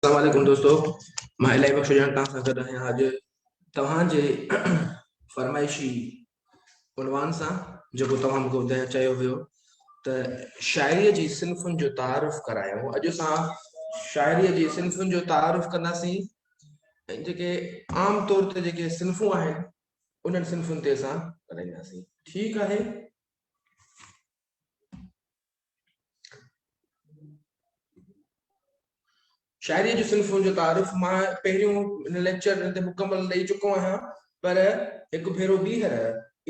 السلام عليڪم دوستو مان الاهي بخش ڄاڻ توهان سان گڏ آهيان اڄ توهان جي فرمائشي عنوان سان جيڪو توهان مونکي ٻڌايو چيو هيو ته شاعري جي صنفن جو تعارف ڪرايو اڄ اسان شاعري جي صنفن جو تعارف ڪنداسين ۽ جيڪي عام طور تي جيڪي صنفون آهن انهن صنفن تي اسان ڳالهائينداسين ٺيڪ آهي. شاعريء جي صنفن جو تعارف مان پهريون ان ليڪچر تي مڪمل ڏئي چڪو آهيان پر هڪ ڀيرو ٻيهر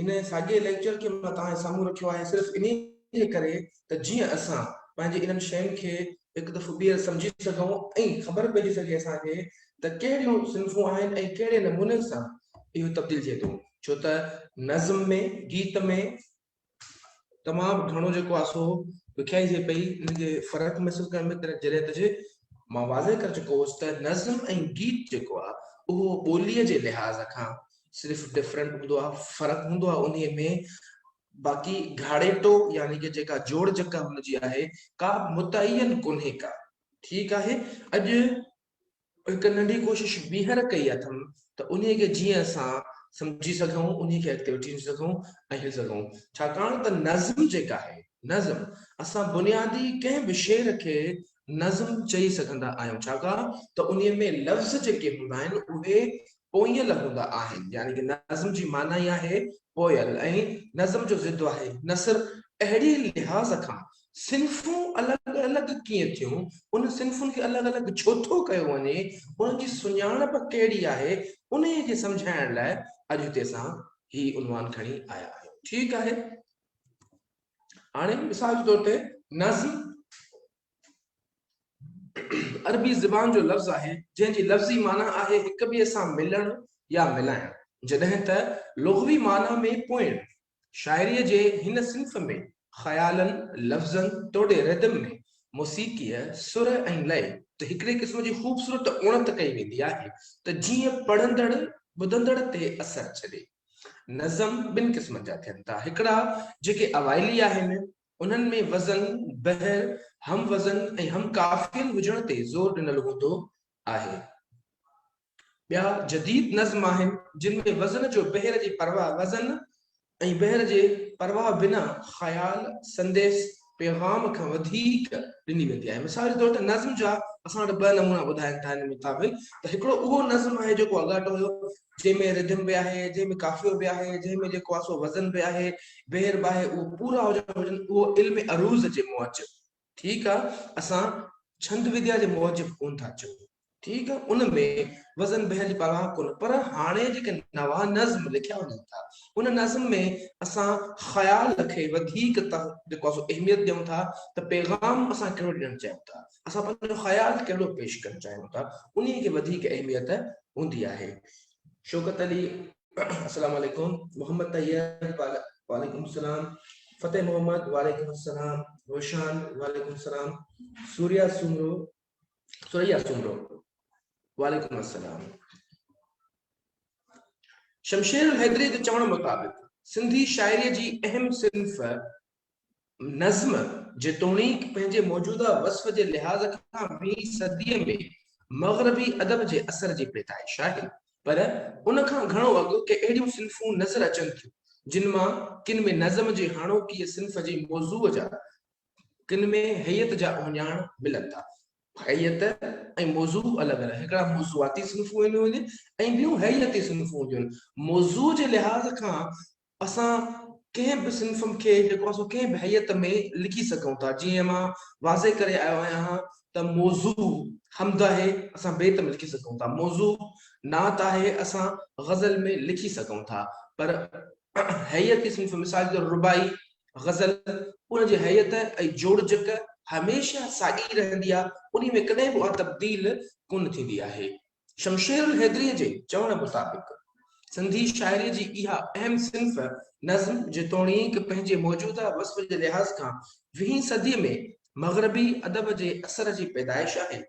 ان ساڳئي ليڪچر کي مان توهان جي سامهون رکيو آهي صرف انهي جي ڪري ته جيئن اسان پنهنجي انهن شين کي هڪ دفعو ٻيهر سمجهي سگهون ۽ خبر پئجي سگهي اسان کي ته ڪهڙيون صنفون آهن ۽ ڪهڙي نموني سان اهو تبديل ٿئي ٿو ڇو ته نظم ۾ گيت ۾ تمام گهڻو جيڪو آهي سو ڏکيائي ٿئي پئي ان جي فرق محسوس ڪرڻ ۾ تڏهن جڏهن ته جي مان واضح ڪري چڪو هوس ته نظم ۽ گيت جيڪو آهي اهو ٻوليء جي لحاظ کان صرف ڊفرنٽ هوندو آهي فرق هوندو آهي انهي ۾ باقي گهاڙيٽو يعني ڪي جيڪا جوڙجڪ هن جي آهي ڪا متعين ڪونهي ڪا ٺيڪ آهي اڄ هڪ ننڍي ڪوشش ٻيهر ڪئي اٿم ته انهيء کي جيئن اسان سمجهي سگهون، انهيء کي اڳتي وٺي سگهون ۽ هلي سگهون. ڇاڪاڻ ته نظم جيڪا آهي، نظم، اسان بنيادي ڪنهن به شعر کي نظم چئي سگهندا آهيون، ڇاڪاڻ ته انهيء ۾ لفظ جيڪي هوندا آهن، اهي پوئيل هوندا آهن، يعني ڪه نظم جي معنيٰ ئي آهي پوئيل ۽ نظم جو ضد آهي نثر، اهڙي لحاظ کان صنفون الڳ الڳ ڪيئن ٿيون، ان صنفن کي الڳ الڳ ڇو ٿو ڪيو وڃي، انهن جي سڃاڻپ ڪهڙي آهي، انهيء کي سمجهائڻ لاء اڄ هتي اسان هي عنوان کڻي آيا آهيون. ٺيڪ آهي. هاڻي مثال جي طور تي نظم عربي زبان جو لفظ آهي، جنهن جي لفظي معنيٰ آهي هڪ ٻئي سان ملڻ يا ملائڻ، جڏهن ته لغوي معنيٰ ۾ پوئڻ. شاعريء جي هن صنف ۾ خيالن، لفظن توڙي ردم ۾ موسيقيء، سر ۽ لئي تي هڪڙي قسم جي خوبصورت اڻت ڪئي ويندي آهي ته جيئن پڙهندڙ، ٻڌندڙ تي اثر ڇڏي. نظم ٻن قسمن جا ٿين ٿا، هڪڙا جيڪي اوائلي آهن، انهن ۾ وزن، بحر، هم وزن ۽ هم قافين هجڻ تي زور ڏنل هوندو آهي. ٻيا جديد نظم آهن، جن ۾ وزن جو بحر جي پرواهه وزن ۽ بحر جي پرواهه بنا خيال، سنديس، پيغام کان وڌيڪ ڏني ويندي آهي. مثال جي طور تي نظم جا اسان وٽ ٻه نمونا ٻڌائين ٿا ان مطابق ته هڪڙو اهو نظم آهي جيڪو اڳاٽو هيو جنهن ۾ ردم به آهي، جنهن ۾ قافيو به آهي، جنهن ۾ جيڪو آهي سو وزن به آهي، بحر به آهي، اهو پورا هجڻ گهرجن، اهو علم عروض جي موجب، ٺيڪ آ، اسان ڇند وديا جي موجب ڪونه ٿا چئون، ٺيڪ آ، ان ۾ وزن بحر جي پرواهه ڪونه، پر هاڻي جيڪي نوان نظم لکيا وڃن ٿا، ان نظم ۾ اسان خيال کي وڌيڪ جيڪو آهي سو اهميت ڏيون ٿا ته پيغام اسان ڪهڙو ڏيڻ چاهيون ٿا، اسان پنهنجو خيال ڪهڙو پيش ڪرڻ چاهيون ٿا، انهيء کي وڌيڪ اهميت هوندي آهي. شوڪت علي السلام عليڪم محمد طيب وعليڪم السلام فتح محمد وعليڪم السلام روشان وعليڪم السلام سوريا سومرو سوريا سومرو وعليڪم السلام شمشير الحيدري جي چوڻ مطابق سنڌي شاعري جي اهم صنف نظم جيتوڻيڪ پنهنجي موجوده وصف جي لحاظ کان ويهين صديء ۾ مغربي ادب جي اثر جي پيدائش آهي، پر ان کان گهڻو اڳ ڪي اهڙيون صنفون نظر اچن ٿيون، جن مان ڪن ۾ نظم جي هاڻوڪيء صنف جي موضوع جا، ڪن ۾ هيئت جا اهڃاڻ ملن ٿا. هيئت ۽ موضوع الڳ الڳ، هڪڙا موضوعاتي صنفون هونديون آهن ۽ ٻيون هيئتي صنفون هونديون آهن. موضوع جي لحاظ کان اسان ڪنهن به صنف کي جيڪو آهي سو ڪنهن به هيئت ۾ لکي سگهون ٿا جيئن مان واضح ڪري آيو آهيان ته موضوع حمد آهي اسان بيت ۾ لکي سگهون ٿا موضوع نعت آهي اسان غزل ۾ لکي سگهون ٿا پر هيئتي صنف مثال جي طور رباعي غزل ان جي هيئت ۽ جوڙجڪ هميشه ساڳي رهندي آهي انهي ۾ ڪڏهن به اها تبديل ڪونه ٿيندي آهي. شمشير الحيدريء جي چوڻ مطابق، سنڌي شاعريء جي اها اهم صنف نظم جيتوڻيڪ پنهنجي موجوده وصف جي لحاظ کان ويهين صديء ۾ مغربي ادب جي اثر جي پيدائش آهي،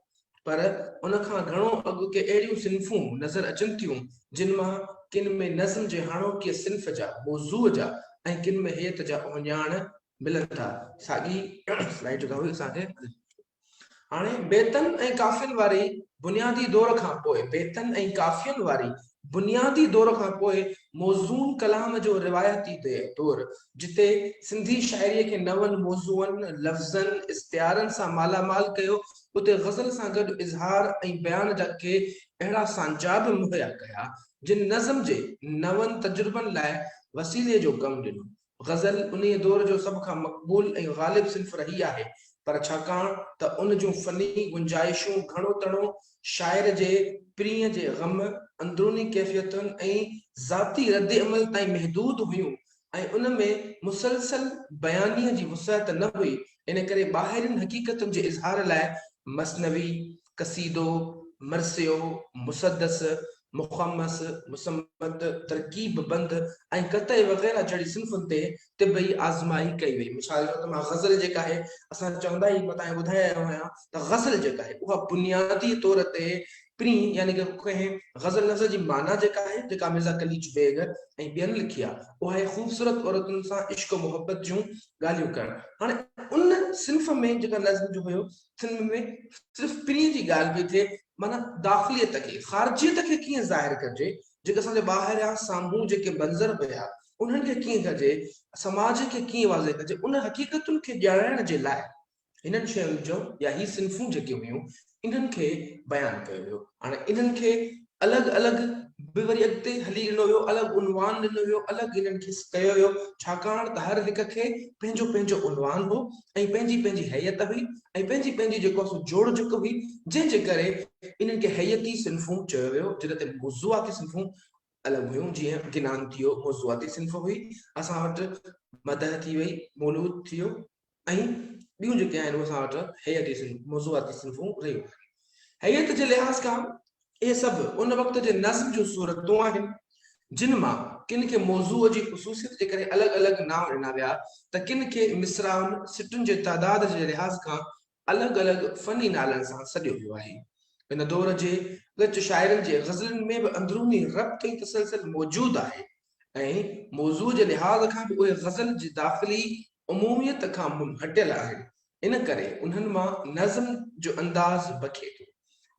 پر ان کان گهڻو اڳ ڪي اهڙيون صنفون نظر اچن ٿيون، جن مان ڪن ۾ نظم جي هاڻوڪيء صنف جا موضوع جا ۽ ڪن ۾ هيئت جا اهڃاڻ ملن ٿا. ساڳي سلائيڊ جيڪا هئي اسان کي. هاڻي بيتن ۽ ڪافين واري بنيادي دور کان پوء بيتن ۽ ڪافين واري بنيادي دور کان پوء موزون ڪلام جو روايتي دور، جتي سنڌي شاعريء کي نون موضوعن، لفظن، استعارن سان مالا مال ڪيو، اتي غزل سان گڏ اظهار ۽ بيان جا ڪي اهڙا سانچا به مهيا ڪيا، جن نظم جي نون تجربن لاء وسيلي جو ڪم ڏنو. غزل انهيء دور جو سڀ کان مقبول ۽ غالب صنف رهي آهي، پر ڇاڪاڻ ته ان جون فني گنجائشون گهڻو تڻو شاعر جي پرينء جي غم، اندروني ڪيفيتن ۽ ذاتي ردعمل تائين محدود هيون ۽ ان ۾ مسلسل بيانيء جي وسعت نه هئي، ان ڪري ٻاهرين حقيقتن جي اظهار لاء مثنوي، قصيدو، مرثيو، مسدس، مخمس، مسمط، ترڪيب بند ۽ قطعي وغيره جهڙي صنفن تي طبعي آزمائي ڪئي وئي. مثال جو ته مان غزل جيڪا آهي اسان چوندا ئي مان توهان کي ٻڌائي آيو آهيان ته غزل جيڪا آهي اها بنيادي طور تي پرين يعني ڪه ڪنهن غزل لفظ جي معنيٰ جيڪا آهي جيڪا مرزا قليچ بيگ ۽ ٻين لکي آهي اها آهي خوبصورت عورتن سان عشق و محبت جون ڳالهيون ڪرڻ. هاڻي ان صنف ۾ جيڪا نظم جو هيو صنف ۾ صرف پرينء جي ڳالهه پئي ٿئي، معنيٰ داخليت کي، خارجيت کي ڪيئن ظاهر ڪجي، جيڪي اسان جي ٻاهريان سامهون جيڪي منظر پيا، انهن کي ڪيئن ڪجي، سماج کي ڪيئن واضح ڪجي، ان حقيقتن کي ڄاڻائڻ جي لاء هنن شين جو يا هي صنفون جيڪي هيون، انهن کي بيان ڪيو ويو. هاڻي انهن کي الڳ الڳ به وري اڳتي هلي ڏنو ويو، الڳ عنوان ڏنو ويو، الڳ انهن کي ڪيو ويو، ڇاڪاڻ ته هر هڪ کي پنهنجو پنهنجو عنوان هو ۽ پنهنجي پنهنجي هيئت هئي ۽ پنهنجي پنهنجي جيڪو آهي سو جوڙجڪ هئي، جنهن جي ڪري انهن کي هيئتي صنفون چيو ويو، جڏهن ته موضوعاتي صنفون الڳ هيون، جيئن گنان ٿيو موضوعاتي صنف هئي، اسان وٽ مدح ٿي وئي، مولود ٿيو ۽ ٻيون جيڪي آهن اهي اسان وٽ هيئتي صنف، موضوعاتي صنفون رهيون آهن. هيئت جي لحاظ کان اهي سڀ ان وقت جي نظم جون صورتون آهن، جن مان ڪن کي موضوع جي خصوصيت جي ڪري الڳ الڳ نانء ڏنا ويا ته ڪن کي مصراعن، سٽن جي تعداد جي لحاظ کان الڳ الڳ فني نالن سان سڏيو ويو آهي. ان دور جي ڳچ شاعرن جي غزلن ۾ به اندروني ربط ۽ تسلسل موجود آهي ۽ موضوع جي لحاظ کان به اهي غزل جي داخلي عموميت کان هٽيل آهن، ان ڪري انهن مان نظم جو انداز بکي ٿو.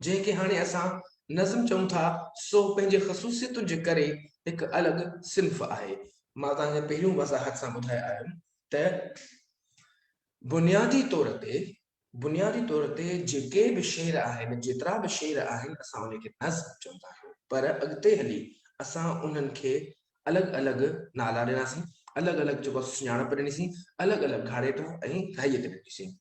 جنهن کي هاڻي اسان نظم چئون ٿا، سو پنهنجي خصوصيتن جي ڪري هڪ الڳ صنف آهي. مان توهان کي پهريون وضاحت سان ٻڌائي آيم ته بنيادي طور تي بنيادي طور تي جيڪي به شعر آهن، جيترا به شعر آهن، اسان انهن کي نظم چوندا آهيون، پر اڳتي هلي اسان انهن کي الڳ الڳ نالا ڏناسين، الڳ الڳ جيڪو سڃاڻپ ڏنيسين، الڳ الڳ گهاڙيٽا ۽ هيئت ڏنيسين.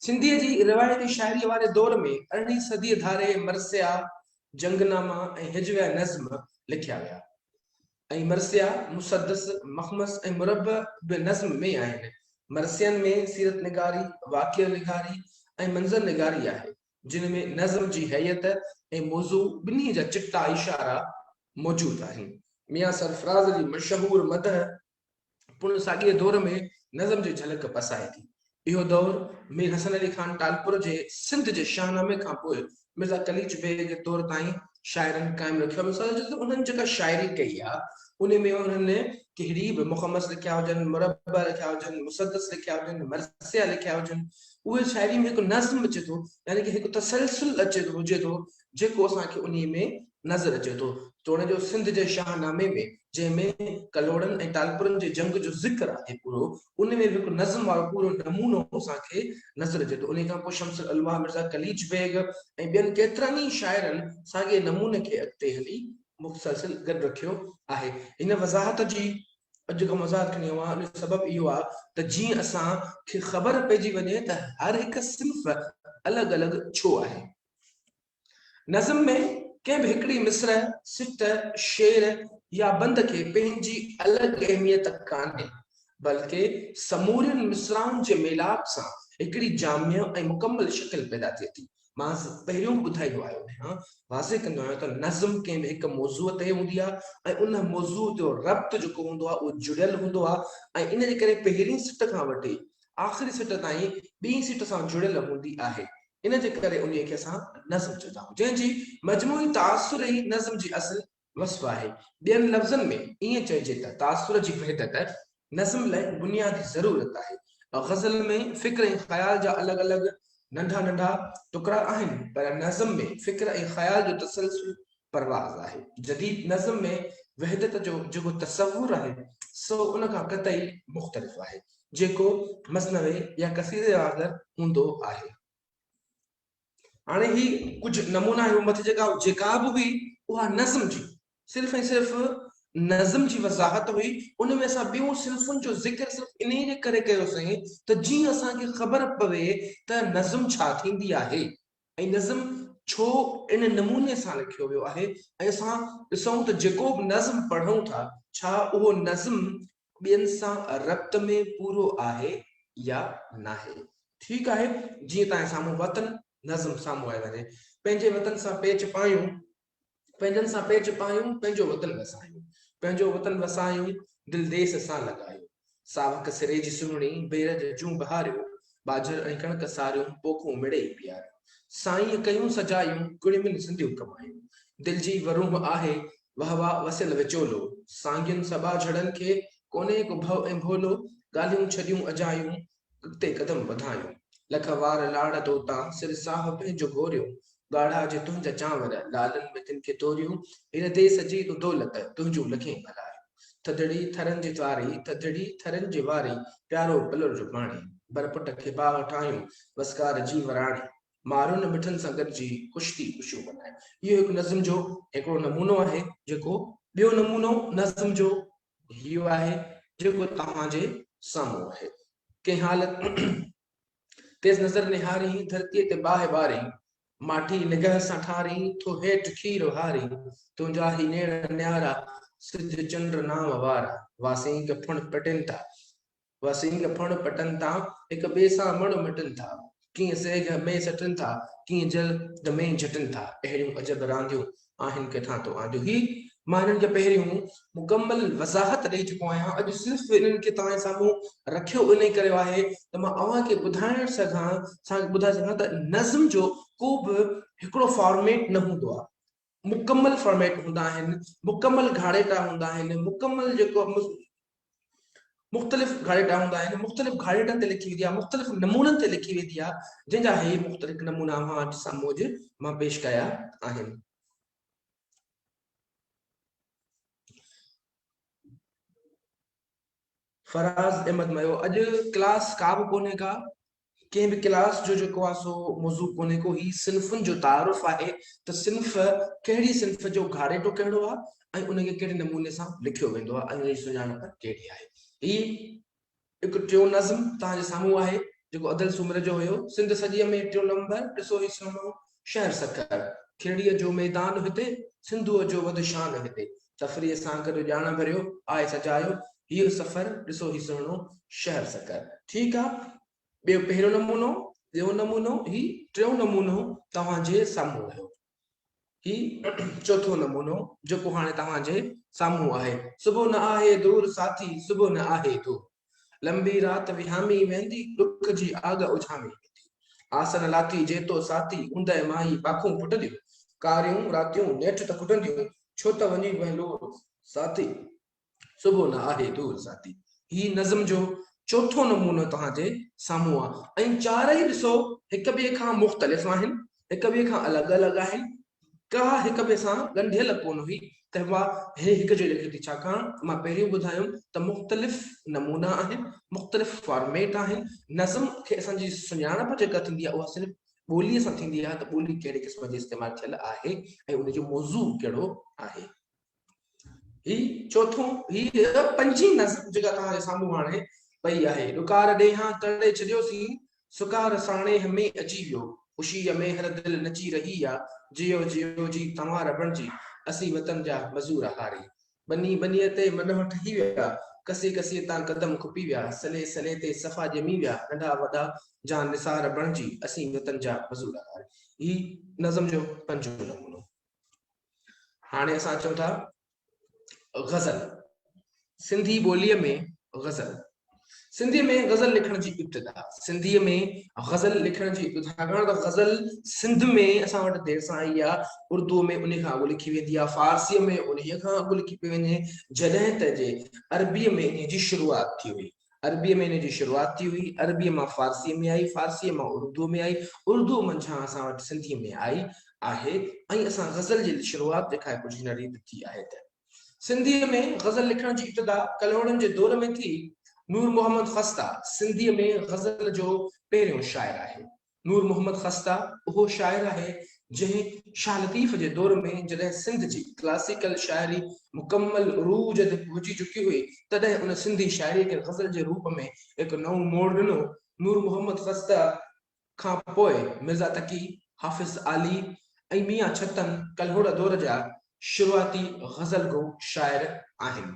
سنڌيء جي روايتي شاعريء واري دور ۾ ارڙهين صديء ڌاري مرثيا، جنگناما ۽ هجويه نظم لکيا ويا. ۽ مرثيا، مسدس، مخمس ۽ مربع به نظم ۾ آهن. مرثين ۾ سيرت نگاري، واقعه نگاري ۽ منظر نگاري آهي، جن ۾ نظم جي هيئت ۽ موضوع ٻنهي جا چٽا اشارا موجود آهن. ميان سرفراز جي مشهور مدح پڻ ساڳئي دور ۾ نظم جي جهلڪ پسائي ٿي. اهو دور مير حسن علي خان ٽالپر جي سنڌ جي شاهنامي کان پوء مرزا قليچ بيگ دور تائين شاعرن قائم رکيو. مثال جو ته انهن جيڪا شاعري ڪئي آ ان ۾ انهن ڪهڙي به مخمس لکيا هجن، مربع لکيا هجن، مسدس لکيا هجن، مرثيا لکيا هجن، اهي شاعري ۾ هڪ نظم اچي ٿو يعني ڪه هڪ تسلسل اچي ٿو هجي ٿو جيڪو اسان کي انهي ۾ نظر اچي ٿو. توڻي جو سنڌ جي شاهنامي ۾ جنهن ۾ ڪلهوڙن ۽ ٽالپرن جي جنگ جو ذڪر آهي پورو ان ۾ به هڪ نظم وارو پورو نمونو اسان کي نظر اچي ٿو. انهي کان پوء شمس العلماء مرزا قليچ بيگ ۽ ٻين ڪيترن ئي شاعرن ساڳئي نموني کي اڳتي هلي مسلسل گڏ رکيو آهي. هن وضاحت جي اڄ جيڪا وضاحت کڻي آيو آهيان ان جو سبب اهو آهي ته جيئن اسان کي خبر پئجي وڃي ته هر هڪ صنف الڳ الڳ ڇو آهي. نظم ۾ ڪنهن به هڪڙي مصرع، سٽ، شعر يا بند کي پنهنجي الڳ اهميت ڪانهي، بلڪه سمورين مصراعن جي ميلاپ سان هڪڙي جامع ۽ مڪمل شڪل پيدا ٿئي ٿي. مان پهريون به ٻڌائيندو آيو آهيان، واضح ڪندو آهيان ته نظم ڪنهن به هڪ موضوع تي هوندي آهي ۽ ان موضوع جو ربط جيڪو هوندو آهي اهو جڙيل هوندو آهي ۽ ان جي ڪري پهرين سٽ کان وٺي آخري سٽ تائين ٻي سٽ سان جڙيل هوندي آهي. ان جي ڪري انهيء کي اسان نظم چوندا آهيون، جنهن جي مجموعي تاثر ئي نظم جي اصل وصف آهي. ٻين لفظن ۾ ائين چئجي ته تاثر جي وحدت نظم لاء بنيادي ضرورت آهي. غزل ۾ فڪر ۽ خيال جا الڳ الڳ ننڍا ننڍا ٽڪرا آهن، پر نظم ۾ فڪر ۽ خيال جو تسلسل پرواز آهي. جديد نظم ۾ وحدت جو جيڪو تصور آهي، سو ان کان قطعي مختلف آهي، جيڪو مثنوي يا قصيدي وانگر هوندو آهي. هاڻي هي ڪجهه نمونا آهن، مٿي جيڪا جيڪا به هئي، اها نظم جي صرف ۽ صرف نظم جي وضاحت هئي، ان ۾ اسان ٻيون صنفن جو ذڪر صرف انهيء جي ڪري ڪيوسين ته جيئن اسان کي خبر پوي ته نظم ڇا ٿيندي آهي ۽ نظم ڇو ان نموني سان لکيو ويو آهي ۽ اسان ڏسون ته جيڪو به نظم پڙهون ٿا ڇا اهو نظم ٻين سان ربط ۾ پورو آهي يا ناهي. ٺيڪ آهي جيئن تانجي سامهون وطن نظم سامهون آئي وڃي. پنهنجي وطن سان پيچ پايون پنهنجن سان پيچ پايون، پنهنجو وطن وسايون. پنهنجو وطن وسايون، دل ديس سان لڳايون. ساوڪ سري جي سهڻي، بيرج جون بهاريون، ٻاجهر ۽ ڪڻڪ ساريون، پوکون مڙئي پياريون. سائينء ڪيون سجايون، ڪڙمين سنديون ڪمايون. دل جي ورونهه آهي، وهه وا وسيل وچولو. سانگين سٻاجهڙن کي، ڪونهي ڪو ڀؤ ۽ ڀولو. ڳالهيون ڇڏيون اجايون، اڳتي قدم وڌايون. لک وار لاڙ تو تان، سر ساهه پنهنجو گهوريون. ڳاڙها جي تنهنجا چانور، لالن ۾ تن کي توريون. هن ديس جي تون دولت، تنهنجون لکين ڀلايون. ٿڌڙي ٿرن جي تواري، ٿڌڙي ٿرن جي واري، پيارو پلر جو پاڻي. بر پٽ کي باغ ٺاهيون، وسڪار جي وراڻي. مارن مٺن سان گڏجي، خوش ٿي خوشيون ملهايون. اهو هڪ نظم جو هڪڙو نمونو آهي، جيڪو. ٻيو نمونو نظم جو هيء آهي جيڪو توهان جي سامهون آهي. ڪنهن حالت تيز نظر نهارين، ڌرتيء تي باهه ٻارين، ماٺي نگهه سان ٺارين، ٿو هيٺ کير وهارين، تنهنجا هي نيڻ نيارا، سج چنڊ نانء وارا، واسينگ ڦڻ پٽين ٿا، وسينگ ڦڻ پٽن ٿا، هڪ ٻئي سان مڙ مٽن ٿا، ڪيئن سيگهه ۾ سٽن ٿا، ڪيئن جلد ۾ جهٽن ٿا، اهڙيون عجب رانديون آهن ڪٿان تو آنديون. هي مان هنن کي پهريون مڪمل وضاحت ڏئي چڪو آهيان، اڄ صرف انهن کي توهان جي سامهون رکيو انهي ڪري آهي ته مان اوهان کي ٻڌائڻ سگهان سان ٻڌائي سگهان ته نظم جو ڪو به هڪڙو فارميٽ نه هوندو آهي، مڪمل فارميٽ هوندا آهن، مڪمل گهاڙيٽا هوندا آهن، مڪمل جيڪو مختلف گهاڙيٽا هوندا آهن، مختلف گهاڙيٽن تي لکي ويندي آهي، مختلف نمونن تي لکي ويندي آهي، جنهن جا هي مختلف نمونا اوهان سامهون اڄ مان پيش ڪيا آهن. فراز احمد ميو اڄ ڪلاس ڪا به ڪونهي ڪا ڪنهن به ڪلاس جو جيڪو آهي سو موضوع ڪونهي ڪو، هي صنفن جو تعارف آهي ته صنف ڪهڙي صنف جو گهاڙيٽو ڪهڙو آهي ۽ ان کي ڪهڙي نموني سان لکيو ويندو آهي ۽ ان جي سڃاڻپ ڪهڙي آهي. هي هڪ ٽيون نظم توهان جي سامهون آهي جيڪو ادل سومري جو هيو. سنڌ سڄيء ۾ ٽيون نمبر ڏسو هي سهڻو شهر سکر، کيڙيء جو ميدان هتي، سنڌوء جو وڌ شان هتي، تفريح سان گڏ ڄاڻ ڀريو آء سجايو هيء سفر ڏسو هي سهڻو شهر سکر. ٺيڪ آ ٻيو پهريون نمونو ٻيو نمونو هي ٽيون نمونو توهان جي سامهون هيو هي چوٿون نمونو جيڪو هاڻي توهان جي سامهون آهي صبح نه آهي دور ساٿي صبح نه آهي دور لنبي رات وهامي ويندي ڏک جي آڳ اجهامي ويندي آسن لاٿي جيتو ساٿي اوندهه مان ئي باکون ڦٽنديون ڪاريون راتيون نيٺ ته کٽنديون ڇو ته وڃي وهلور ساٿي صبح نه آهي دور ساٿي. هي نظم جو چوٿون نمونو توهان جي سامهون آ ۽ چارئي ڏسو هڪ ٻئي کان مختلف آهن، هڪ ٻئي کان الڳ الڳ آهن، ڪا هڪ ٻئي سان ڳنڍيل ڪونه هئي ته اها هي هڪ جهڙي لکي ٿي ڇاڪاڻ مان پهريون ٻڌايم ته مختلف نمونا آهن، مختلف فارميٽ آهن، نظم کي اسان جي سڃاڻپ جيڪا ٿيندي آهي اها صرف ٻوليء سان ٿيندي آهي ته ٻولي ڪهڙي قسم جي استعمال ٿيل آهي ۽ ان جو موضوع ڪهڙو آهي. هي چوٿون هي پنجين نظم جيڪا توهان جي سامهون هاڻي پئي آهي. ڏڪار ڏيهان تڙي ڇڏيوسين، سڪار ساڻيهه ۾ اچي ويو. خوشيء ۾ هر دل نچي رهي آ، جيئو جيئو جي تنوار بڻجي، اسين وطن جا مزور هاري. ٻني ٻنيء تي منهن ٺهي ويا، ڪسي ڪسيء تان قدم کپي ويا، سلي سلي تي صفا ڄمي ويا، ننڍا وڏا جان نثار بڻجي، اسين وطن جا مزور هاري. هي نظم جو پنجون نمونو. هاڻي اسان اچون ٿا غزل سنڌي ٻوليء ۾ غزل سنڌيء ۾ غزل لکڻ جي ابتدا سنڌيء ۾ غزل لکڻ جي ابتدا ڇاڪاڻ ته غزل سنڌ ۾ اسان وٽ دير سان آئي آهي اردوء ۾ انهي کان اڳ لکي ويندي آهي فارسيء ۾ انهي کان اڳ لکي پئي وڃي جڏهن ته جي عربيء ۾ انهي جي شروعات ٿي هئي. عربيء ۾ ان جي شروعات ٿي هئي، عربيء مان فارسيء ۾ آئي، فارسيء مان اردوء ۾ آئي، اردوء منجهان اسان وٽ سنڌيء ۾ آئي آهي ۽ اسان غزل جي شروعات جيڪا آهي ڪجهه هن ريت ٿي آهي ته. سنڌيء ۾ غزل لکڻ جي ابتدا ڪلهوڙن جي دور ۾ ٿي. نور محمد خسته سنڌيء ۾ غزل جو پهريون شاعر آهي. نور محمد خسته اهو شاعر آهي جنهن شاهه لطيف جي دور ۾ جڏهن سنڌ جي ڪلاسيڪل شاعري مڪمل عروج تي پهچي چڪي هئي تڏهن ان سنڌي شاعري کي غزل جي روپ ۾ هڪ نئون موڙ ڏنو. نور محمد خسته کان پوء مرزا تقي، حافظ عالي ۽ ميان ڇتن ڪلهوڙا دور جا شروعاتي غزل گو شاعر آهن.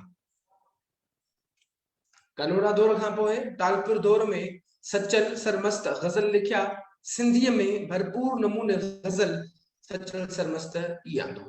ڪلهوڙا دور کان پوء ٽالپر دور ۾ سچل سرمست غزل لکيا. سنڌيء ۾ ڀرپور نموني غزل سچل سرمست ئي آندو.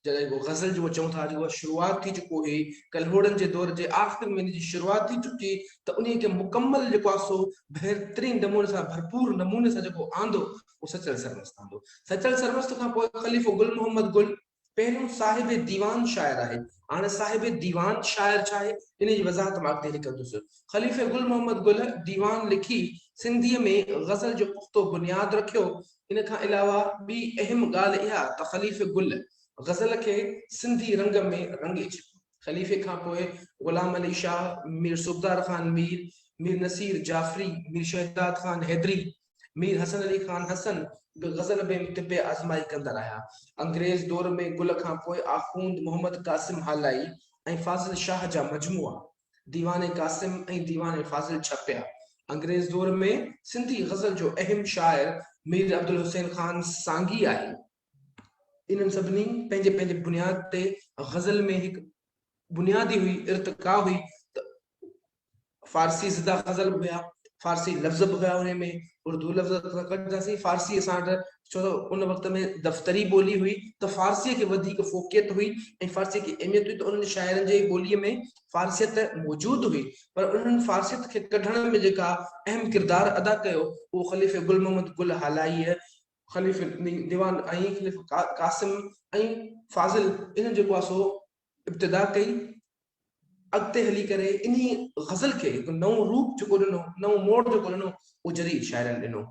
جڏهن اهو غزل جيڪو چئون ٿا جيڪو شروعات ٿي چڪو هئي ڪلهوڙن جي دور جي آخر ۾ ان جي شروعات ٿي چڪي ته انهيء کي مڪمل جيڪو آهي سو بهترين نموني سان ڀرپور نموني سان جيڪو آندو اهو سچل سرمست آندو. سچل سرمست کان پوء خليفو گل محمد گل پهريون صاحب ديوان شاعر آهي. هاڻي صاحب ديوان شاعر ڇا آهي، ان جي وضاحت مان اڳتي هلي ڪندس. خليفي گل محمد گل ديوان لکي سنڌيء ۾ غزل جو پختو بنياد رکيو. ان کان علاوه ٻي اهم ڳالهه اها ته خليفي گل غزل کي سنڌي رنگ ۾ رنگي ڇڏيو. خليفي کان پوء غلام علي شاهه، مير صوبدار خان مير، مير نصير جعفري، مير شهداد خان حيدري، مير حسن علي خان حسن به غزل ۾ طب آزمائي ڪندا رهيا. انگريز دور ۾ گل کان پوء آخوند محمد قاسم هالائي ۽ فاضل شاهه جا مجموعا ديوان قاسم ۽ ديوان فاضل ڇپيا. انگريز دور ۾ سنڌي غزل جو اهم شاعر مير عبدالحسين خان سانگي آهي. انهن سڀني پنهنجي پنهنجي بنياد تي غزل ۾ هڪ بنيادي هئي ارتقا هئي ته فارسي زده غزل به هيا، فارسي لفظ به هيا انهي ۾ اردو لفظ اسان ڪڍنداسين، فارسي اسان وٽ ڇو ته ان وقت ۾ دفتري ٻولي هئي ته فارسيء کي وڌيڪ فوقيت هئي ۽ فارسيء کي اهميت هئي ته انهن شاعرن جي ٻوليء ۾ فارسيت موجود هئي پر انهن فارسيت کي ڪڍڻ ۾ جيڪا اهم ڪردار ادا ڪيو اهو خليفي گل محمد گل هالائيء، خليفي ديوان ۽ خليفي قاسم ۽ فاضل انهن جيڪو آهي سو ابتدا ڪئي، اڳتي هلي ڪري انهي غزل کي هڪ نئون روپ جيڪو ڏنو، نئون موڙ جيڪو ڏنو، اهو جديد شاعرن ڏنو.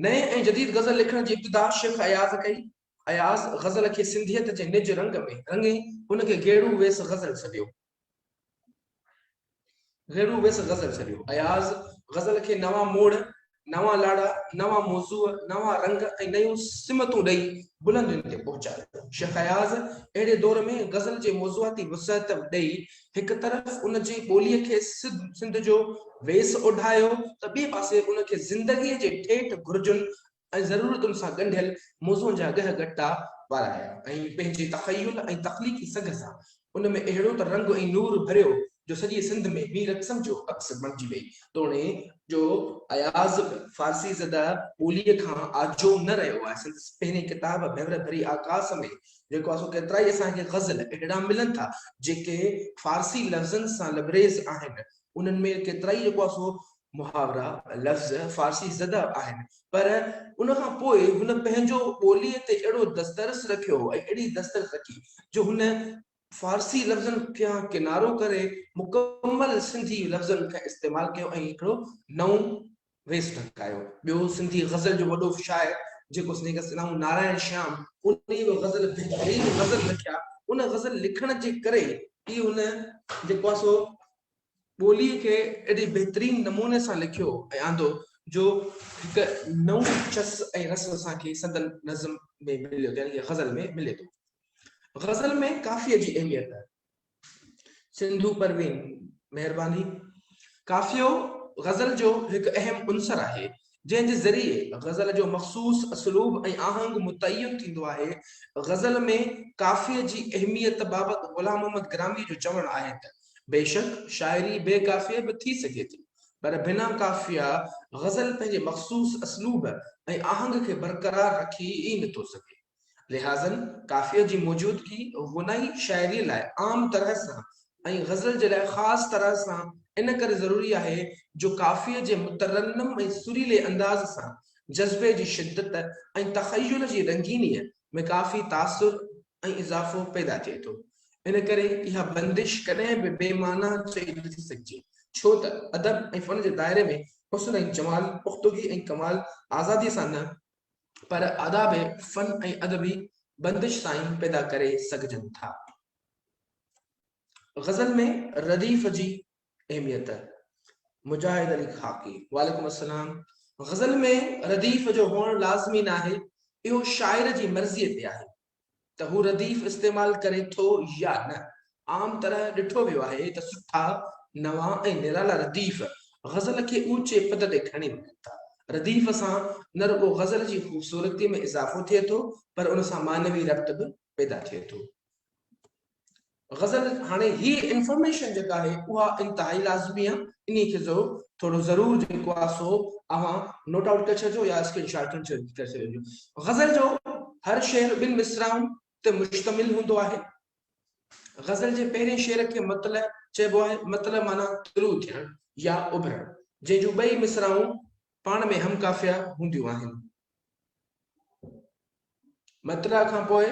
نئين ۽ جديد غزل لکڻ جي ابتدا شيخ اياز ڪئي. اياز غزل کي سنڌيت جي نج رنگ ۾ رڱي ان کي گيڙو ويس غزل سڏيو. غيرو ويس غزل ڇڏيو. اياز غزل کي نوان موڙ، نوان لاڙا، نوان موضوع، نوان رنگ ۽ نيون سمتون ڏئي بلندين تي پهچايو. شيخ اياز اهڙي دور ۾ غزل جي موضوعاتي وسعت ڏئي هڪ طرف ان جي ٻوليء کي سنڌ جو ويس اوڍايو ته ٻئي پاسي ان کي زندگيء جي ٺيٺ گهرجن ۽ ضرورتن سان ڳنڍيل موضوعن جا ڳهه ڳٽا وارايا ۽ پنهنجي تخيل ۽ تخليقي سگهه سان ان ۾ اهڙو ته رنگ ۽ نور ڀريو جو سڄي سنڌ ۾ مير اقسم جو عڪس بڻجي وئي. توڻي جو اياز به فارسي زده ٻوليء کان آجو نه رهيو آهي. سندس پهرين ڪتاب ڀنور ڀري آڪاس ۾ جيڪو آهي سو ڪيترائي اسان کي غزل اهڙا ملن ٿا جيڪي فارسي لفظن سان لبريز آهن. انهن ۾ ڪيترائي جيڪو آهي سو محاورا، لفظ، فارسي زده آهن، پر ان کان پوء هن پنهنجو ٻوليء تي اهڙو دسترس رکيو ۽ اهڙي دسترس رکي جو هن فارسي لفظن کان ڪنارو ڪري مڪمل سنڌي لفظن کي استعمال ڪيو ۽ هڪڙو نئون ويس ڍڪايو. ٻيو سنڌي غزل جو وڏو شاعر جيڪو سنڌي کي سڏايون نارائڻ شيام، انهيء به غزل بهترين غزل لکيا، ان غزل لکڻ جي ڪري ئي هن جيڪو آهي سو ٻوليء کي ايڏي بهترين نموني سان لکيو ۽ آندو جو هڪ نئون چس ۽ رس اسان کي سندن نظم ۾ مليو ٿو يعني غزل ۾ ملي ٿو. غزل ۾ قافيي جي اهميت. سنڌو پروين، مهرباني. قافيو غزل جو هڪ اهم عنصر آهي، جنهن جي ذريعي غزل جو مخصوص اسلوب ۽ آهنگ متعين ٿيندو آهي. غزل ۾ قافيي جي اهميت بابت غلام محمد گراميء جو چوڻ آهي ته، بيشڪ شاعري بي قافيي به ٿي سگهي ٿي، پر بنا قافيه غزل پنهنجي مخصوص اسلوب ۽ آهنگ کي برقرار رکي ئي نٿو سگهي. لهٰذاً قافيي جي موجودگي غنائي شاعريء لاء عام طرح سان ۽ غزل جي لاء خاص طرح سان ان ڪري ضروري آهي جو قافيي جي مترنم ۽ سريلي انداز سان جذبي جي شدت ۽ تخيل جي رنگينيء ۾ ڪافي تاثر ۽ اضافو پيدا ٿئي ٿو. ان ڪري اها بندش ڪڏهن به بي معنيٰ چئي نه ٿي سگهجي، ڇو ته ادب ۽ فن جي دائري ۾ حسن ۽ جمال، پختگي ۽ ڪمال آزاديء سان نه پر آداب فن ۽ ادبي بندش سان ئي پيدا ڪري سگهجن ٿا. غزل ۾ رديف جي اهميت، مجاهد علي خاڪي. وعليڪم السلام. غزل ۾ رديف جو هئڻ لازمي ناهي، اهو شاعر جي مرضيء تي آهي ته هو رديف استعمال ڪري ٿو يا نه. عام طرح ڏٺو ويو آهي ته سٺا، نوان ۽ نرالا رديف غزل کي اوچي پد تي کڻي وڃن ٿا. رديف سان نه رڳو غزل جي خوبصورتيء ۾ اضافو ٿئي ٿو پر ان سان معنوي ربط به پيدا ٿئي ٿو. غزل هاڻي هي انفارميشن جيڪا آهي اها انتهائي لازمي آهي انهي کي ضرور ٿورو ضرور جيڪو آهي سو اوهان نوٽ آئوٽ ڪري ڇڏجو يا اسڪرين شاٽ کڻي ڇڏجو. غزل جو هر شعر ٻن مصراعن تي مشتمل هوندو آهي. غزل جي پهرين شعر کي مطلع چئبو آهي. مطلع معنيٰ طلوع ٿيڻ يا اڀرڻ جنهن جون ٻئي مصراعون پاڻ ۾ هم قافيه هونديون آهن. مطلع کان پوء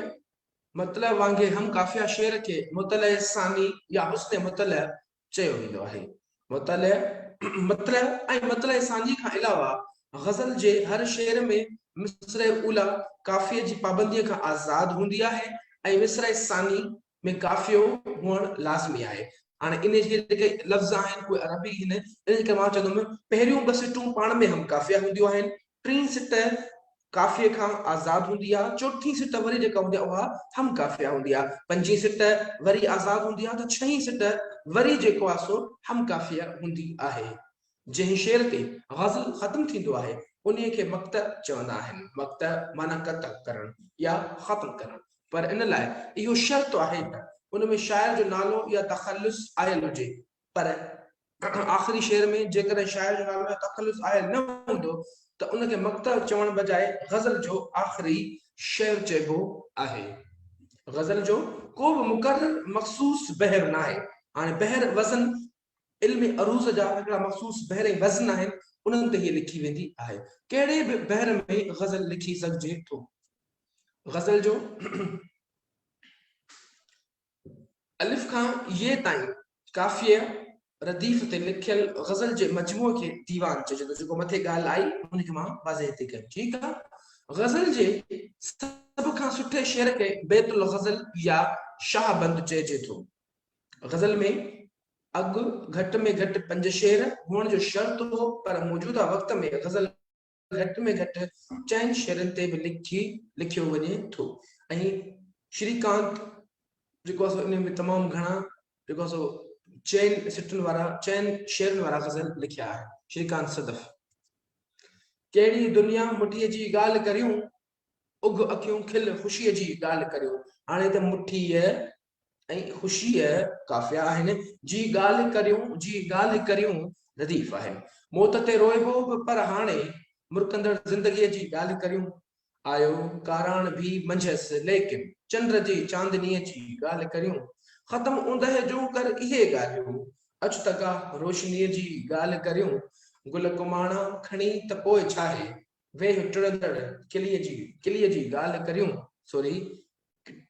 مطلع وانگي هم قافيه شعر کي مطلع ثاني يا حسن مطلع چيو ويندو آهي. مطلع، مطلع ۽ مطلع ثاني کان علاوه غزل جي هر شعر ۾ مصرع اوليٰ قافيي جي پابنديء کان آزاد هوندي آهي ۽ مصرع ثاني ۾ قافيو هئڻ لازمي آهي. هاڻي انهي جي جيڪي لفظ آهن اهي عربي آهن، ان جي ڪري مان چوندم پهريون ٻه سٽون پاڻ ۾ هم قافيه هونديون آهن، ٽين سٽ قافيي کان آزاد هوندي آهي، چوٿين سٽ وري جيڪا هوندي آهي اها هم قافيه هوندي آهي، پنجين سٽ وري آزاد هوندي آهي ته ڇهين سٽ وري جيڪو آهي سو هم قافيه هوندي آهي. جنهن شعر تي غزل ختم ٿيندو آهي انهي کي مقطع چوندا آهن. مقطع معنيٰ قطع ڪرڻ يا ختم ڪرڻ. پر ان لاء اهو شرط آهي ته ان ۾ شاعر جو نالو يا تخلص آيل هجي. پر آخري شعر ۾ جيڪڏهن شاعر جو نالو يا تخلص آيل نه هوندو ته ان کي مقطع چوڻ بجاء غزل جو آخري شعر چئبو آهي. غزل جو ڪو به مقرر مخصوص بحر ناهي. هاڻي بحر وزن علم عروض جا هڪڙا مخصوص بحر ۽ وزن آهن، انهن تي هيء لکي ويندي آهي. ڪهڙي به بحر ۾ غزل لکي سگهجي ٿو. غزل جو الف کان يي تائين قافيه رديف تي لکيل غزل جي مجموعي کي ديوان چئجي ٿو. جيڪو مٿي ڳالهه آئي ان کي مان واضح هتي ڪيم. ٺيڪ آ. غزل جي سڀ کان سٺي شعر کي بيت الغزل يا شاهه بند چئجي ٿو. غزل ۾ اڳ گهٽ ۾ گهٽ پنج شعر هئڻ جو شرط هو پر موجوده وقت ۾ غزل گهٽ ۾ گهٽ چئن شعرن تي به لکي لکيو وڃي ٿو ۽ شري ڪانت جيڪو آهي سو ان ۾ تمام گهڻا جيڪو آهي سو چئن سٽن وارا چئن شعرن وارا غزل لکيا آهن شري ڪانت صدف ڪهڙي دنيا مٺيء جي ڳالهه ڪريون اگھ اکيون کل خوشيء جي ڳالهه ڪريون هاڻي ته مٺيء ۽ خوشيء قافيا آهن، جي ڳالهه ڪريون، جي ڳالهه ڪريون رديف آهن. موت تي روئبو به پر هاڻي مرڪندڙ زندگيء جي ڳالهه ڪريون. آيو ڪاراڻ ڀي منجهس ليڪن چنڊ جي چاندنيء جي ڳالهه ڪريون. ختم اوندهه جون ڪر اهي ڳالهيون، اچ ته ڪا روشنيء جي ڳالهه ڪريون. گل ڪماڻا کڻي ته پوء ڇاهي، ويهه ٽڙندڙ ڪليء جي ڪليء جي ڳالهه ڪريون. سوري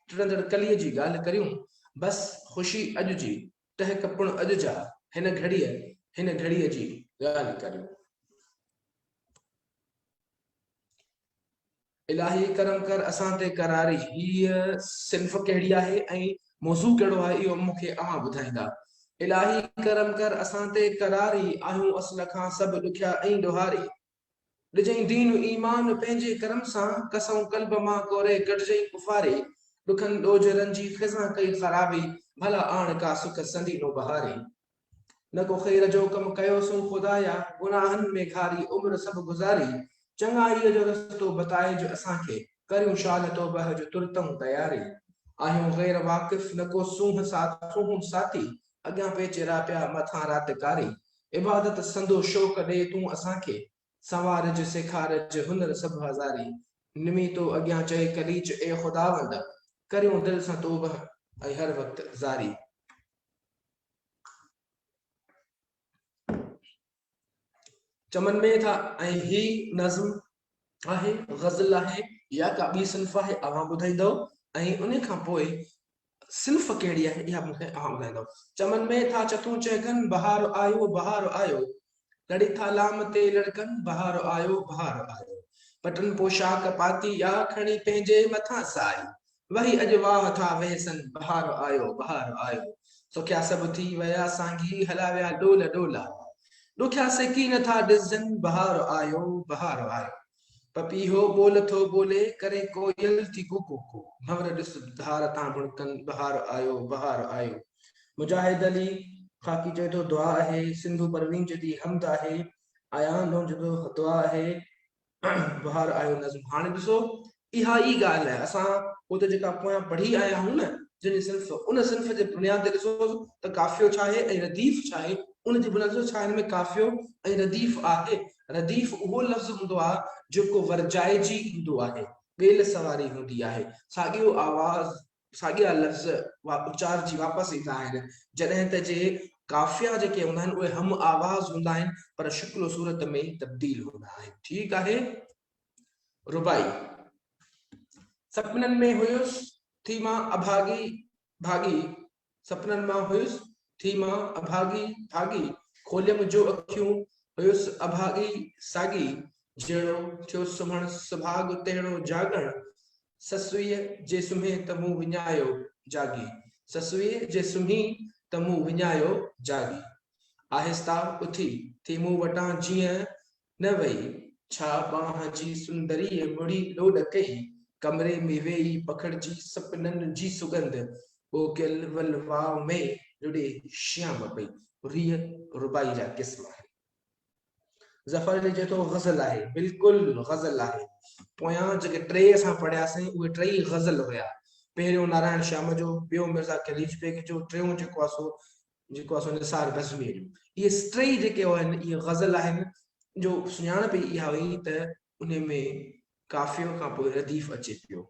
ٽڙندڙ ڪليء جي ڳالهه ڪريون، بس خوشي اڄ جي، ٽهڪ پڻ اڄ جا، هن گهڙيء، هن گهڙيء جي ڳالهه ڪريون. الاهي ڪرم ڪر اسان تي قراري. هيء صنف ڪهڙي آهي ۽ موضوع ڪهڙو آهي اهو مون کي اوهان ٻڌائيندا. الاهي ڪرم ڪر اسان تي قراري، آهيون اصل کان سڀ ڏکيا ۽ ڏوهاري. ڏجئين دين ايمان پنهنجي ڪرم سان، ڪسئون قلب مان ڪوري ڪڍجئين ڪفاري، ڏکن ڏوجهرن جي خزان ڪئي خرابي، ڀلا آڻ ڪا سک سندي نوبهاري. نه ڪو خير جو ڪم ڪيوسون خدايا، گناهن ۾ گهاري عمر سڀ گذاري، چڱائيء جو رستو بتائج اسان کي، ڪريون شال توبهه جو ترتئون تياري. آهيون غير واقف نه ڪو سونهن ساٿي، اڳيان پيچ راپيا مٿان رات ڪاري. عبادت سندو شوق ڏي تون اسان کي، سنوارج سيکارج هنر سڀ هزاري. نمي تو اڳيان چئي قليچ اي خداوند، ڪريون دل سان توبه ۽ هر وقت زاري. چمن ۾ ٿا ۽ هي نظم آهي، غزل آهي يا ڪا ٻي صنف آهي اوهان ٻڌائيندؤ ۽ ان کان پوء صنف ڪهڙي آهي اها مون کي اوهان ٻڌائيندؤ. چمن ۾ ٿا چتون چهڪن، بهار آيو بهار آيو. لڙي ٿا لام تي لڙڪن، بهار آيو بهار آيو. پٽن پوشاڪ پاتي آ، کڻي پنهنجي مٿان سائي. وهي اڄ واهه ٿا وهسن، بهار آيو بهار آيو. سکيا سڀ ٿي ويا سانگي، هلا ويا ڏول ڏولا. ڏکيا سي ڪين ٿا ڏسجن، بهار آيو بهار آيو. پپيهو ٻول ٿو ٻولي، ڪري ڪوئل ٿي ڪوڪو ڪو. ڀنور ڏس ڌار تان ڀڻڪن، بهار آيو بهار آيو. مجاهد علي خاڪي چئي ٿو دعا آهي، سنڌو پروين چئي ٿي حمد آهي، ايان لون چئي ٿو دعا آهي، بهار آيو نظم. هاڻي ڏسو اها ئي ڳالهه آهي اسان اتي جيڪا پويان پڙهي آيا آهيون نه جنهن جي صنف ان صنف جي بنياد تي ڏسو ته قافيو ڇا آهي ۽ رديف ڇا آهي ان جي بنياد تي ڏسو ڇا هن ۾ قافيو ۽ رديف آهي رديف اهو لفظ هوندو آهي جيڪو ورجائجي ايندو آهي ٻيل سواري هوندي آهي ساڳيو آواز ساڳيا لفظ اچارجي واپس ايندا آهن جڏهن ته جي قافيا جيڪي هوندا آهن اهي هم آواز هوندا آهن پر شڪل و صورت ۾ تبديل هوندا آهن ٺيڪ آهي رباعي سپنن ۾ هيس ٿي مان اڀاڳي ڀاڳي سپنن مان هيس ٿي مان اڀاڳي ڀاڳي کوليم جو اکيون هيس اڀاڳي ساڳي جهڙو ٿيو سمهڻ سڀاڳ تهڙو جاڳڻ سسئيء جي سمهي ته مون وڃايو جاڳي سسئيء جي سمهي ته مون وڃايو جاڳي آهستا اٿي ٿي مون وٽان جيئن نه وئي ڇا ٻانهن جي سندريء مڙي لوڏ ڪئي، ڪمري ۾ ويئي پکڙجي سپنن جي سڳنڌ، ٻوڪيل ول واء ۾ لڏي شيام پئي. ريء رباعي جا قسم آهن. ظفر علي چئي ٿو غزل آهي. بلڪل غزل آهي. پويان جيڪي ٽي اسان پڙهياسين اهي ٽئي غزل هيا. پهريون نارائڻ شيام جو، ٻيو مرزا قليچ بيگ جو، ٽيون جيڪو آهي سو جيڪو آهي سو نثار بزميء جو. اهي ٽئي جيڪي آهن اهي غزل آهن جو سڃاڻپ ئي اها هئي ته انهي ۾ قافيو کان پوء رديف اچي پيو.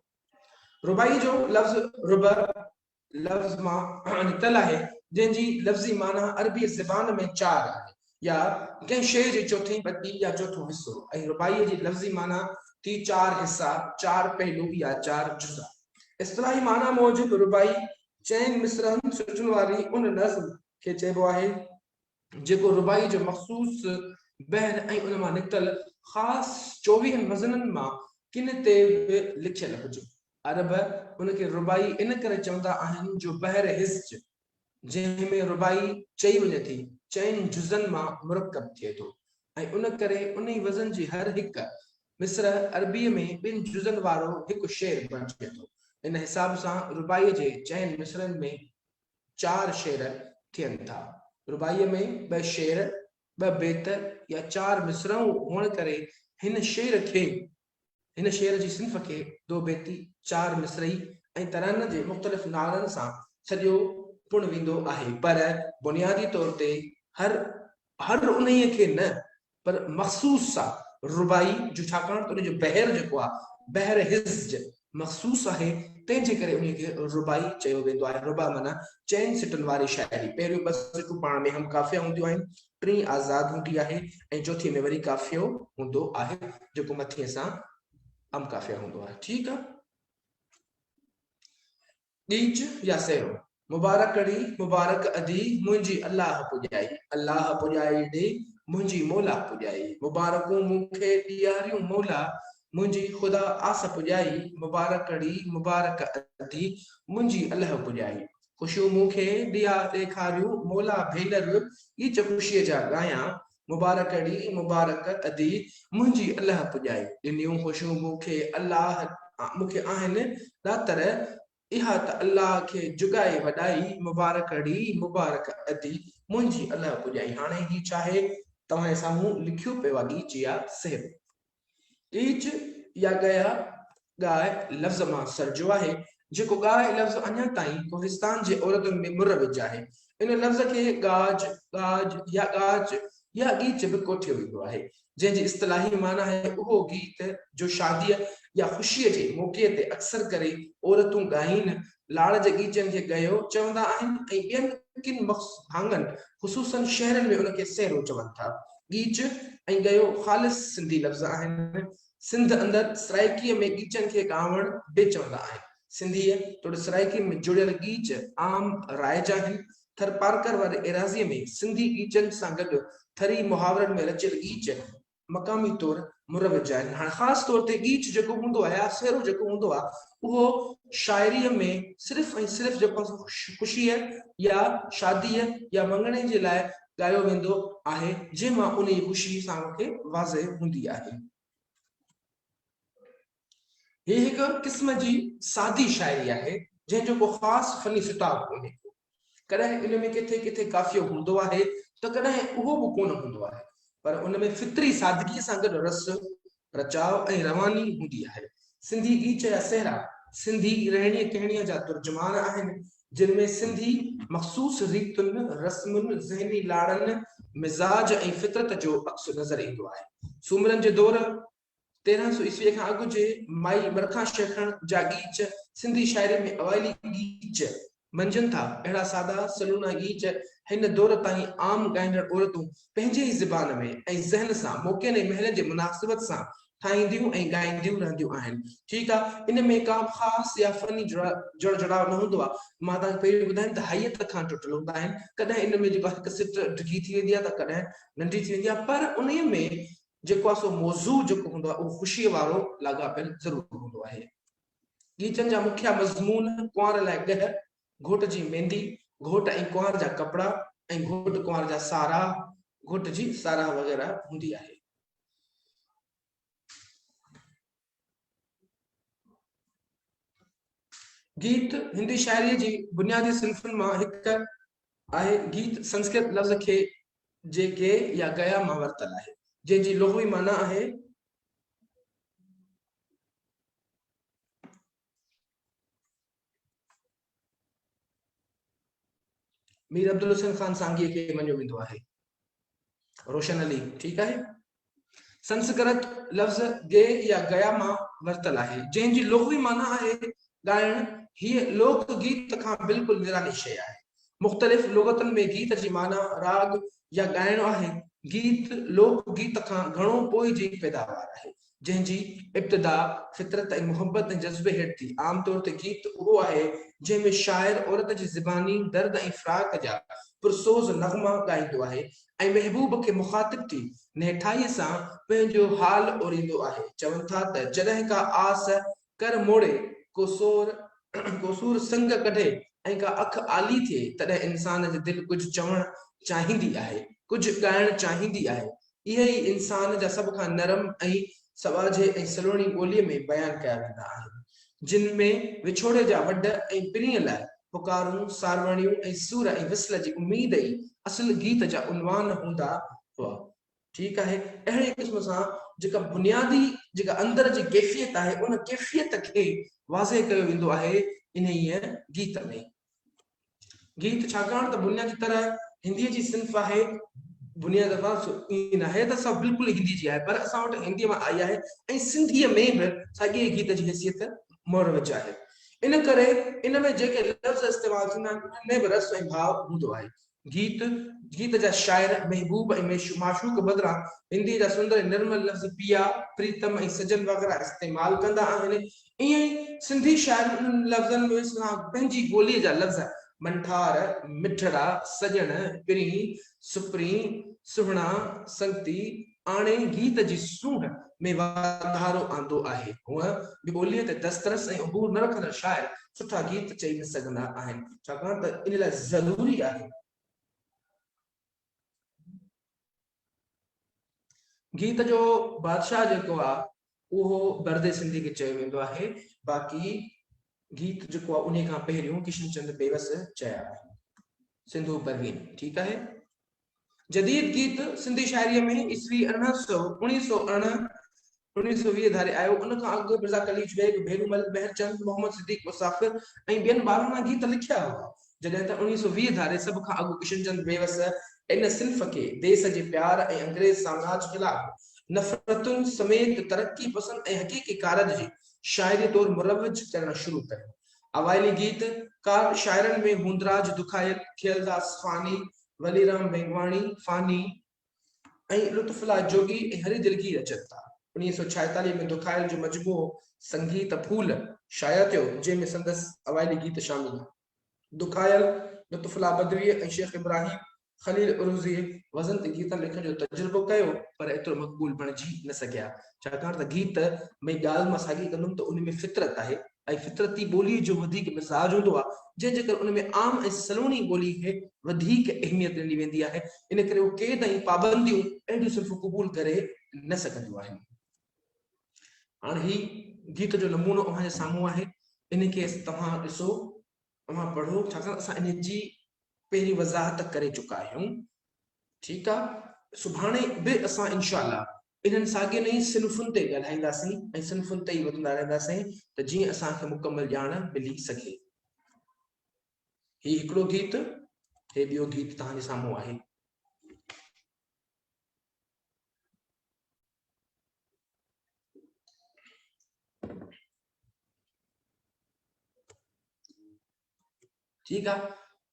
رباعي جو لفظ ربع لفظ مان نڪتل آهي جنهن جي لفظي معنيٰ عربي زبان ۾ چار آهي يا ڪنهن شيء جي چوٿين پتي يا چوٿون حصو ۽ رباعي جي لفظي معنيٰ ٿي چار حصا، چار پهلو يا چار جزا. اصطلاحي معنيٰ موجب رباعي چئن مصرعن سٽن واري ان نظم کي چئبو آهي، جيڪو رباعي جو مخصوص بحر ۽ ان مان نڪتل خاص چوويهن وزنن مان ڪن تي به لکيل هجي. عرب ان کي رباعي ان ڪري چوندا آهن جو بحر هزج، جنهن ۾ رباعي چئي وڃي ٿي، چئن جزن مان مرڪب ٿئي ٿو ۽ ان ڪري انهي وزن جي هر هڪ مصرع عربيء ۾ ٻن جزن وارو هڪ شعر بڻجي ٿو. ان حساب سان رباعيء جي چئن مصرعن ۾ چار شعر ٿين ٿا. رباعيء ۾ ٻه شعر، ٻه بيت يا چار مصرعون هئڻ ڪري هن شعر کي هن شعر جي صنف کي دو بيتي، چار مصرعي ۽ ترانن جي مختلف نالن سان سڏيو پڻ ويندو آهي پر بنيادي طور تي هر هر انهيء کي نه پر مخصوص آ رباعي جو ڇاڪاڻ ته ان جو بحر جيڪو آ بحر هزج مخصوص آهي تنهن جي ڪري انهي کي رباعي چيو ويندو آهي ربع معنيٰ چئن سٽن واري شاعري پهريون ٻه سٽون پاڻ ۾ هم قافيه هونديون آهن ٽين آزاد هوندي آهي ۽ چوٿين ۾ وري قافيو هوندو آهي جيڪو مٿين سان هم قافيه هوندو آهي ٺيڪ آ. ڳيچ يا سهرو. مبارڪ ڙي مبارڪ ادي منهنجي الله پڄائي الله پڄائي ڙي منهنجي مولا پڄائي مبارڪون مون کي ڏياريون مولا منهنجي خدا آس پڄائي مبارڪ ڙي مبارڪ ادي منهنجي الله پڄائي خوشيون مون کي ڏيا ڏيکاريون مولا ڀينر ڳيچ خوشيء جا ڳايان مبارڪ ڙي مبارڪ ادي منهنجي الله پڄائي ڏنيون خوشيون مون کي الله مون کي آهن ڏاتر اها ته الله کي جڳائي وڏائي مبارڪ ڙي مبارڪ ادي منهنجي الله پڄائي هاڻي هي ڇاهي توهان جي سامهون لکيو پيو آ ڳيچ يا سهرو. ڳيچ يا ڳيا، ڳاء، لفظ مان سرجيو آهي، جيڪو ڳاء لفظ اڃا تائين ڪوهستان جي عورتن ۾ مروج آهي. ان لفظ کي ڳاج، ڳاج يا ڳاچ يا ڳيچ به ڪوٺيو ويندو آهي، جنهن جي اصطلاحي معنيٰ آهي اهو گيت جو شاديء يا خوشيء جي موقعي تي اڪثر ڪري عورتون ڳائين. لاڙ جي ڳيچن کي ڳيو چوندا آهن ۽ ٻين ڪن ڀاڱن خصوصاً شهرن ۾ ان کي سهرو چون ٿا. ڳيچ ۽ ڳيو خالص سنڌي لفظ آهن. سنڌ اندر سرائيڪيء ۾ ڳيچن کي ڳاوڻ به چوندا آهن. سنڌيء توڙي سرائيڪيء ۾ جڙيل ڳيچ عام رائج آهن. ٿرپارڪر واري ايراضيء ۾ سنڌي ڳيچن سان گڏ ٿري محاورن ۾ رچيل ڳيچ مقامي طور مروج آهن. هاڻي خاص طور تي ڳيچ جيڪو هوندو آهي يا سهرو جيڪو هوندو آهي اهو شاعريء ۾ صرف ۽ صرف جيڪو آهي خوشيء يا شاديء يا مڱڻي جي لاء ڳايو ويندو آهي، جنهن مان انهيء خوشي سان کي واضح هوندي آهي. هيء هڪ قسم جي سادي شاعري آهي، جنهن جو ڪو خاص فني سٽاء ڪونهي ڪو. ڪڏهن ان ۾ ڪٿي ڪٿي قافيو هوندو آهي ته ڪڏهن اهو به ڪونه هوندو آهي، پر ان ۾ فطري سادگيء سان گڏ رس، رچاء ۽ رواني هوندي آهي. سنڌي ڳيچ يا سهرا سنڌي رهڻيء ڪهڻيء جا ترجمان آهن، جن ۾ سنڌي مخصوص ريتن، رسمن، ذهني لاڙن، مزاج ۽ فطرت جو عڪس نظر ايندو آهي. سومرن جي دور، 1300 عيسويء کان اڳ جي مائي مرکان شيخڻ جا ڳيچ سنڌي شاعريء ۾ اوائلي ڳيچ مڃجن ٿا. اهڙا سادا، سلوڻا ڳيچ هن دور تائين عام ڳائيندڙ عورتون پنهنجي ئي زبان ۾ ۽ ذهن سان موقعن ۽ مهلن جي مناسبت سان ٺاهينديون ۽ ڳائينديون رهنديون آهن. ٺيڪ آ، ان ۾ ڪا به خاص يا فني جڙ جڙاء نه هوندو آ. مان توهان کي پهريون ٻڌايم ته هيئت کان ٽٽل هوندا آهن. ڪڏهن ان ۾ جيڪو هڪ سٽ ڊگهي ٿي ويندي آ ته ڪڏهن ننڍي ٿي ويندي آ پر انهيء ۾ جيڪو آهي سو موضوع جيڪو هوندو آهي اهو خوشيء وارو لاڳاپيل ضرور هوندو آهي. ڳيچن جا مکيه مضمون ڪنوار لاء ڳهه، گهوٽ جي ميندي، گهوٽ ۽ ڪنوار جا ڪپڙا ۽ گهوٽ ڪنوار جا ساراهه، گهوٽ جي ساراهه وغيره هوندي آهي. گيت هندي شاعريء جي بنيادي صنفن مان هڪ آهي. گيت سنسڪرت لفظ کي جي گي يا گيا مان ورتل آهي، جنهن جي لغوي معنيٰ آهي. مير عبدالحسين خان سانگيء کي مڃيو ويندو آهي. روشن علي، ٺيڪ آهي. سنسڪرت لفظ گي يا گيا مان ورتل آهي، جنهن جي لغوي معنيٰ آهي ڳائڻ. هيء لوڪ گيت کان بلڪل نرالي شيء آهي. مختلف لغتن ۾ گيت جي معنيٰ راڳ يا ڳائڻ آهي. گيت لوڪ گيت کان گهڻو پوء جي پيداوار آهي. جنهن جي ابتدا فطرت ۽ محبت ۽ جذبي هيٺ ٿي. عام طور تي گيت اهو آهي، جنهن ۾ شاعر عورت جي زباني درد ۽ فراق جا پرسوز نغما ڳائيندو آهي ۽ محبوب کي مخاطب ٿي نهٺائيء سان پنهنجو حال اوريندو آهي. چون ٿا ته جڏهن ڪا آس ڪر موڙي، ڪو سور ڪو سور سنگ ڪڍي ۽ ڪا اک آلي ٿئي، تڏهن انسان جي دل ڪجهه چوڻ چاهيندي آهي، ڪجهه ڳائڻ چاهيندي آهي. اهي ئي انسان جا سڀ کان نرم ۽ سٻاجهي ۽ سلوڻي ٻوليء ۾ بيان ڪيا ويندا آهن، جن ۾ وڇوڙي جا وڍ ۽ پرينء لاء پڪارون، ساروڻيون ۽ سور ۽ وصل جي اميد ئي اصل گيت جا عنوان هوندا هئا. ٺيڪ آهي، اهڙي قسم سان جيڪا بنيادي جيڪا اندر جي ڪيفيت آهي، ان ڪيفيت کي واضح ڪيو ويندو آهي انهيء گيت ۾. گيت ڇاڪاڻ ته بنيادي طرح هنديء جي صنف آهي، بنيادي طرح ائين ناهي ته سا بلڪل هنديء جي آهي، پر اسان وٽ هنديء مان آئي آهي ۽ سنڌيء ۾ به ساڳئي گيت جي حيثيت مروج آهي. ان ڪري ان ۾ جيڪي لفظ استعمال ٿيندا آهن، انهن ۾ به رس ۽ ڀاء هوندو آهي. گيت، گيت جا شاعر محبوب ۽ معشوق بدران هنديء جا سندر ۽ نرمل لفظ پيا، پريتم ۽ سجن وغيره استعمال ڪندا آهن. ائين ئي سنڌي شاعرن انهن لفظن ۾ سان پنهنجي ٻوليء جا لفظ منٺار، مٺڙا، سڄڻ، پرين، سپرين، سهڻا، سنگتي آڻي گيت جي سونهن ۾ واڌارو آندو آهي. هونء به ٻوليء تي دسترس ۽ عبور نه رکندڙ شاعر سٺا گيت چئي نه سگهندا آهن، ڇاڪاڻ ته ان لاء ضروري آهي. گيت جو بادشاهه جيڪو آ اهو بردي سنڌي کي چيو ويندو آهي، باقي گيت جيڪو آ انهي کان پهريون ڪشن چند بيوس چيا آهن. سنڌو پروين، ٺيڪ آهي. جديد گيت سنڌي شاعريء ۾ عيسوي 1800، 1918، 1920 ڌاري آيو. ان کان اڳ مرزا قليچ بيگ، ڀيرومل، مهرچند، محمد صديق مسافر ۽ ٻين ٻاراڻا گيت لکيا هئا. جڏهن ته 1920 ڌاري سڀ کان اڳ ڪشنچند بيوس ان صنف کي ديس جي پيار ۽ انگريز سامراج خلاف نفرتن سميت ترقي پسند ۽ حقيقي ڪارج جي شاعريء طور مروج ڪرڻ شروع ڪيو. اوائلي گيت ڪار شاعرن ۾ هوندراج دکايل، کيئلداس فاني، وليرام مينگواڻي، فاني، ۽ لطف الله جوڳي ۽ هري دلگير اچن ٿا. 1946 ۾ دکايل جو مجموعو سنگيت ڦول شايع ٿيو، جنهن ۾ سندس اوائلي گيت شامل آهن. دکايل، لطف الله بدويء ۽ شيخ ابراهيم خليل عروضيء وزن تي گيتن لکڻ جو تجربو ڪيو، پر ايترو مقبول بڻجي نه سگهيا، ڇاڪاڻ ته گيت ۾ ڳالهه مان ساڳي ڪندم ته ان ۾ فطرت آهي ۽ فطرتي ٻوليء جو وڌيڪ مزاج هوندو آهي، جنهن جي ڪري ان ۾ عام ۽ سلوڻي ٻوليء کي وڌيڪ اهميت ڏني ويندي آهي، ان ڪري اهي قيد ۽ پابنديون اهڙيون صنفون قبول ڪري نه سگهنديون آهن. هاڻ هي گيت جو نمونو اوهان جي سامهون آهي، ان کي توهان ڏسو، اوهان پڙهو، ڇاڪاڻ اسان ان جي پهرين وضاحت ڪري چڪا آهيون. ٺيڪ آ، سڀاڻي به اسان انشاء الله انهن ساڳين ئي صنفن تي ڳالهائينداسين ۽ صنفن تي ئي وڌندا رهنداسين ته جيئن اسان کي مڪمل ڄاڻ ملي سگهي. هي هڪڙو گيت، هي ٻيو گيت توهان جي سامهون آهي. ٺيڪ آ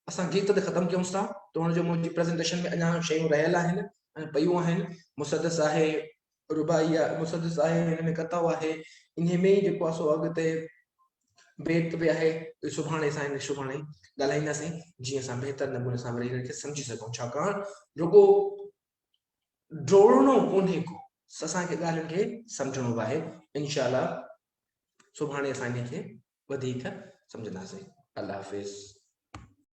اسان گيت تي ختم ڪيون ٿا توڻ جو منهنجي پريزنٽيشن ۾ اڃا شيون رهيل آهن ۽ پيون آهن مسدس آهي رباعي آهي مسدس آهي هن ۾ قطعو آهي انهي ۾ ئي جيڪو آهي سو اڳتي بيت به آهي سڀاڻي اسان هن سڀاڻي ڳالهائينداسين جيئن اسان بهتر نموني سان وري هن کي سمجهي سگهون ڇاڪاڻ رڳو ڊوڙڻو ڪونهي ڪو اسان کي ڳالهين کي سمجهڻو به آهي انشاء الله سڀاڻي اسان انهي کي وڌيڪ سمجهنداسين الله حافظ.